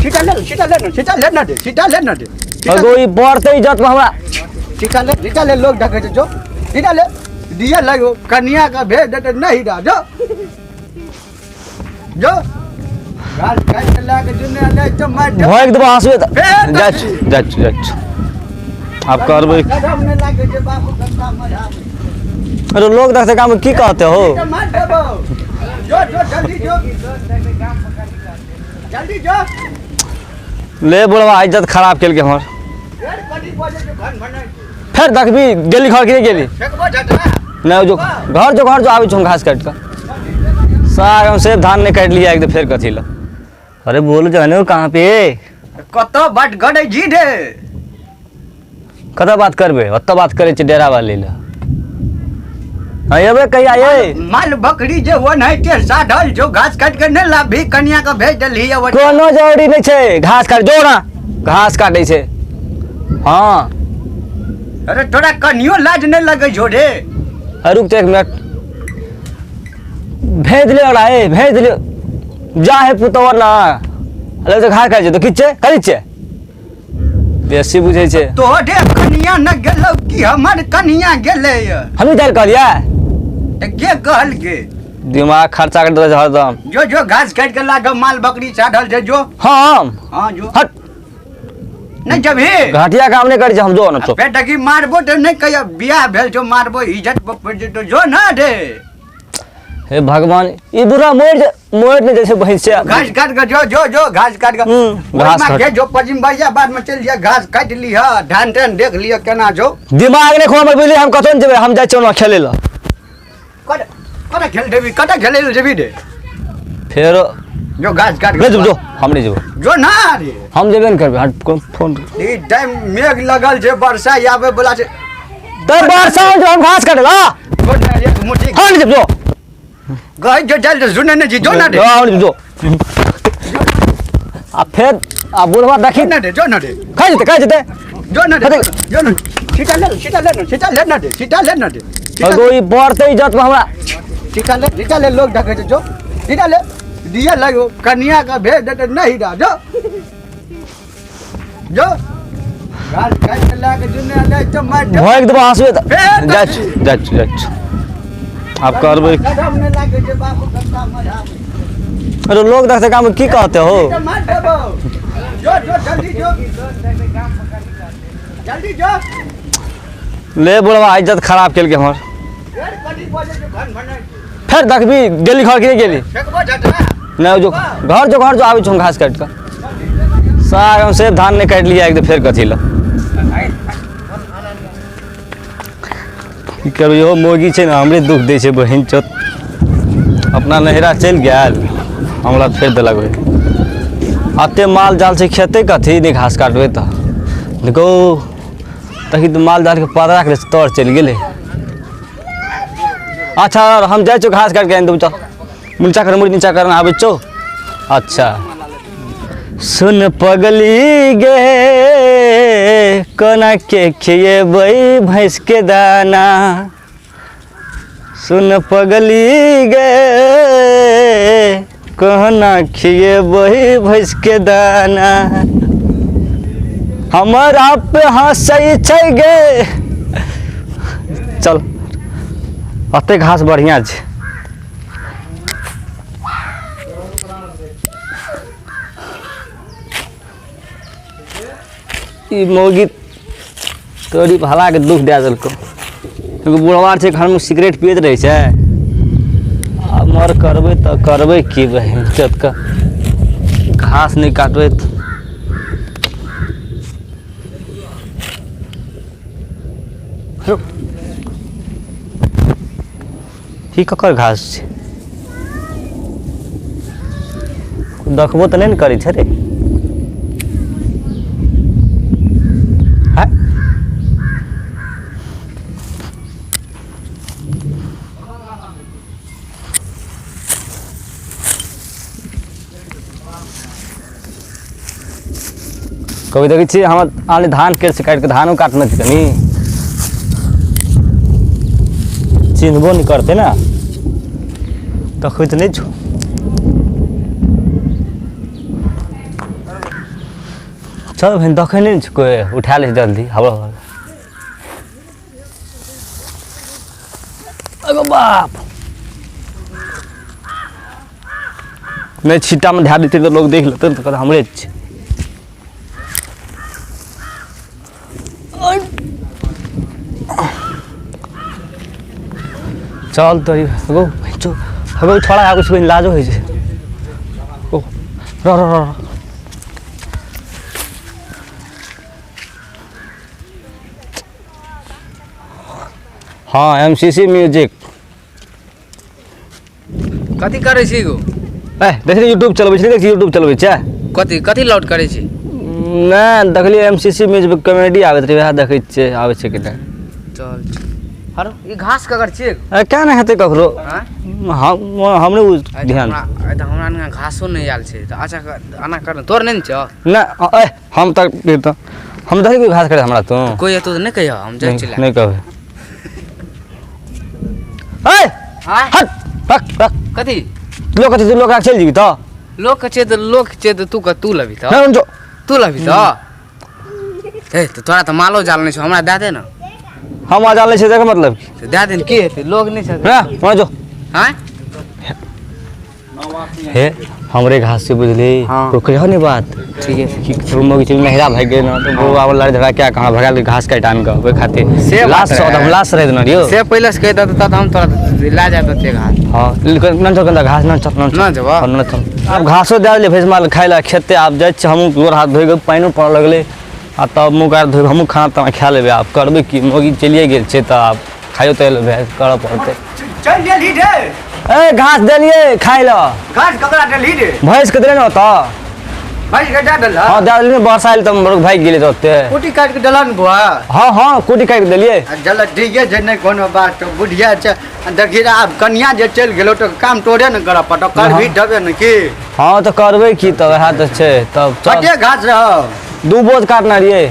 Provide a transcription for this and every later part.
छिटा ले, छिटा ले न, छिटा ले न रे, छिटा ले न रे। अगो ई बढ़ते इज्जत में हमरा। छिटा ले, छिटा ले, लोग ढके छै, जो छिटा ले दिया लगो कनिया का भेज देते नहीं दा, जो जो गाल काट के लाके जुने ले तो मार दे। भोग देबो हंसबे तऽ। फेर जाइ छी, जाइ छी, जाइ छी। आब करबै। कदम नहि लागै छै बाबू गंगा मझा। अरे लोग देखते गाँव में की कहते हो? तो मार देबो, जो जो जल्दी जो, जल्दी जो। ले बुढ़वा इज्जत खराब केलकै हमर। फेर कथी बजै छै घन घन? फेर देखबी गेली घर कि नहि गेली? फेकबो झटरा। नहि, जो घर जो, घर जो, आबै छौ हम घास काटि कऽ। साग हम से धान नहि काटि लिया एक फेर कथी लए। अरे बोल जाने हो कहाँ पे? कतऽ बाट गड़ै जी रे? कतऽ बात करबै? ओतऽ बात करै छियै डेरा वाली लए। हँ, एबै कहिया ये? माल बकरी जे वन है के साधल जो, घास काट के नहीं लाभी, कनिया के भेज देलही है। कोनो जरूरी नहि छै घास काट, जो ना घास काटै छै। हँ। अरे तोरा कनियो लाज नहीं लगे छो रे? अरे रुक तो एक मिनट, भेज ले ओकरा, ए भेज ले जा हे पुतोह ना। अरे तो घास काटै छै तऽ की छै, करै छै बेसी बुझै छै। तोरे कनिया न गेलौ कि हमर कनिया गेलै? हमही जाइ कहलियै? तऽ के कहल के? दिमाग खर्चा कर देलक हरदम। जो जो, घास काट के लाग, माल बकरी साधल छै, जो। हम? हाँ, जो। हट। नहीं जबही। घटिया काम नहि करै छै हम, जो न तो। बेटा की मारबो तऽ नहीं कहियो, बियाह भेल छौ, मारबो इज्जत पर जेतो, जो ना रे। हे भगवान, ई बुढ़ा मरि जा, मरि नहि जाइ छै भैंसिया। घास काट के जो, जो जो, घास काट के। घास ओहिमा काट। के जो पश्चिम भैया बाद में चलि जा, घास काटि लिह, धान तान देख लिह केना छौ। दिमाग नहि खुआबै बुझलियै? हम कतौ नहि जेबै, हम जाइ छियै ओना खेलै लए। कत कतऽ खेल देबी? कतऽ खेलै लए जेबी रे? फेरो। जो घास काट के। नहि जेबै, जो, हम नहि जेबै। जो ना रे। हम जेबे नहि करबै, हट फोन। ई टाइम मेघ लगल छै, वर्षा आबै वाला छै। तऽ वर्षा मे जो हम घास काटै लए। जो ना रे, मुट्ठी। हम नहि जेबै, जो। गई जो चल सुने नहीं जी, जो ना रे। जो, हम नहि जेबै, जो। आ फेर आ बुढ़वा देखी। जो ना रे, जो ना रे। खा जेतै, खा जेतै। जो ना रे, जो ना, छिटा ले, छिटा ले ना, छिटा ले ना रे, छिटा ले ना रे। अगो ई बढ़ते इज्जत में हमरा। छिटा ले, छिटा ले, लोग ढके छै, जो छिटा ले दिया लगो कनिया का भेज देते नहीं दा, जो जो, घास काट के लाके जुने ले तो मार दे। भोग देबो हंसबे तऽ। फेर। जाइ छी, जाइ छी, जाइ छी। आब करबै। कदम नहि लागै छै बाबू गंगा मझा। अरे लोग देखते गाँव में की कहते हो? तो मार देबो, जो जो, जल्दी जो, जल्दी जो। ले बुढ़वा इज्जत खराब केलकै हमर। फेर कथी बजै छै घन घन? फेर देखबी गेली घर कि नहि गेली? फेकबो झटरा। नहि, जो घर जो, घर जो, आबै छौ हम घास काटि कऽ। साग हम से धान नहि काटि लिया एक फेर कथी लए? की करबै, इहो मौगी छै ने, हमरे दुख दै छै। बहिन चोत अपना नैहरा चलि गेल, हमरा फेर देलक। ओहि एते माल जाल छै, खेतै कथी? नहि घास काटबै तऽ देखो तखी तऽ माल जालके पदराके तर चलि गेलै। अच्छा, हम जाइ छियौ घास काटि कऽ आनि देबौ। चल, नीचा कर, मुड़ी नीचा कर, आबै छौ। अच्छा सुन पगली गे, कोना के खिएबै भैंस के दाना? सुन पगली गे, कोना खिएबै भैंस के दाना? हमरा पे हंसै छै गे। चल, अते घास बढ़िआँ छै। ई मौगी तोरी भलाके दुख दए देलकौ। एगो बुढ़वा छै घरमे, सिगरेट पियैत रहै छै। आ मर करबै तऽ करबै की बहिन चोतके? घास नहि काटबै तऽ रुक। ई ककर घास छै? देखबो तऽ नहि ने करै छै रे। हैं? कभी देखै छियै हमर आले धान केर से काटि कऽ धानो काटने छै, कनि चिन्हबो नहि करतै ने, देखै तऽ नहि छौ। चल बहिन, देखै नहि ने छै कोइ, उठा लै छै जल्दी। हवा अगो बाप नहि, छिट्टामे धए देतै तऽ लोक देख लेतै ने, तऽ कहतै हमरे छै। चल तऽ हगो चल हगो, छोड़ा आबै छै, लाजो होइ छै। ओ रह रह रह। हाँ, एमसीसी म्यूजिक। कथी करै छी गो? ए देख, यूट्यूब चलबै छै। देख, यूट्यूब चलबै छै। कथी कथी लाउड करै छी? नहि देखलियै, एमसीसी म्यूजिक कॉमेडी आबैत रहै, वएह देखै छियै, आबै छै कि नहि। चल हरो, ई घास ककर छियै? ए क्या नहि हेतै ककरो। आँय? हम हमरे ओ आइ तऽ ध्यान हमरा आइ तऽ हमरा लग घासो नहि आयल छै तऽ। अच्छा, एना कर ने, तोर नहि ने छौ? नहि, ए हम तऽ तऽ हम देखै कोइ घास करे हमरा तू कोइ एतौ तऽ नहि कहियो, हम जाइ छी। नहि कहबै। ए आँय? हट, रख रख। कथी? लोक कथी, लोक चलि जेबी तऽ। लोक छै तऽ, लोक छै तऽ तू तू लेबही तऽ? नहि जो। तू लेबही तऽ? हे तऽ तोरा तऽ मालो जाल नहि छौ, हमरा दए दे ने। हम आ जान लै छै, देख मतलब की। तऽ दए दे ने, की हेतै? लोक नहि छै। ना वहाँ जो। आँय? हे हमरे घास से बुझली। हाँ। तो कहियो नहीं बात। ठीक है। कि मौगी चलि नहिरा भागि गेल ने तऽ बौआ लड़ाइ झगड़ा क्या कहाँ भगा देलकै घास काटि आनि कऽ ओहि खातिर। से बात लास्ट रहै। हम लास्ट रहि देने रहियो। से पहिले से कहि देतौ तब हम तोरा लए जाइत ओते घास। हाँ, न चल कन्दा घास, न चल, न चल। न जेबऽ? हाँ, न चल। आब घासो दए देलियै भैंस माल खाय लए खेते। आब जाइ छियै हमहूँ, गोर हाथ धोइ कऽ, पानिओ पड़ऽ लगलै आ तब मुँह आर धोइ हमहूँ खाना ताना खा लेबै। आब करबै की, मौगी चलिए गेल छै तऽ आब खाइयो तऽ लेबै, करऽ पड़तै। चलि गेलही रे? ए घास देलियै खाय लए। घास ककरा देलही रे? भैंस के देले ने ओतऽ। भैंस के दए देलह? हाँ, दए देलियै। बरसा आयल तऽ भागि गेलै तऽ ओते। कुटी काटि के देलह ने बौआ? हाँ हाँ, कुटी काटि देलियै। आ चल ठीके छै, नहि कोनो बात, बुढ़िया छै। आ देखी रे, आब कनिया जे चलि गेलो तऽ काम तोरे ने करऽ पड़तौ, करबही तबे ने की? हाँ तऽ करबै की तऽ, वएह तऽ छै तब। चल। कते घास रहौ? 2 बोझ काटने रहियै।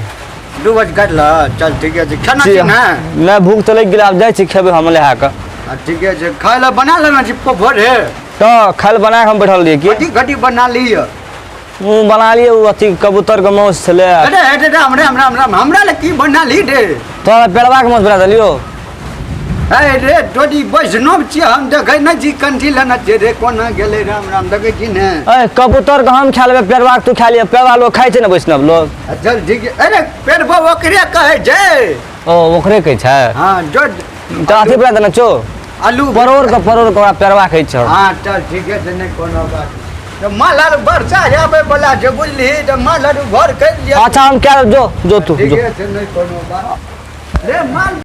2 बज काटलह। चल ठीके छै। खाना छी ने? नहि, भूख तऽ लागि गेलै, आब जाइ छी, खेबै हम लए कऽ। आ ठीके छै, खाय लए बना लेना छी भोरे। तऽ खाय लए बना कऽ हम बैठल रहियै की। कथी कथी बना लिअ? ओ बना लियै, ओ अथी कबूतरके माउस छलै। अरे हे रे, हमरा हमरा हमरा हमरा लए की बना ली रे? तोरा पेड़बाके माउस बना देलियौ। हे रे तोरी वैष्णव छियै हम, देखै नहि छी कंठी लेने छियै रे, कोना गेलै? राम राम, देखै छी ने। ए कबूतरके हम खा लेबै, पेड़बाके तू खा लिअ। पेड़बा लोक खाइ छै ने, वैष्णव लोक। आ चल ठीक छै। अरे पेड़बा ओकरे कहै छै। ओ ओकरे कहै छै? हाँ, जो। तऽ अथी बना देने छौ। आलू परोड़के, परोड़के ओकरा पेड़बा कहै छै। हाँ, चल ठीके छै, नहि कोनो बात। तऽ माल आर बरसा आबै बला छै बुझलिही, तऽ माल आर घर करि लिअ। अच्छा, हम कए जो जो तू जो। ठीके छै, नहि कोनो बात रे माल।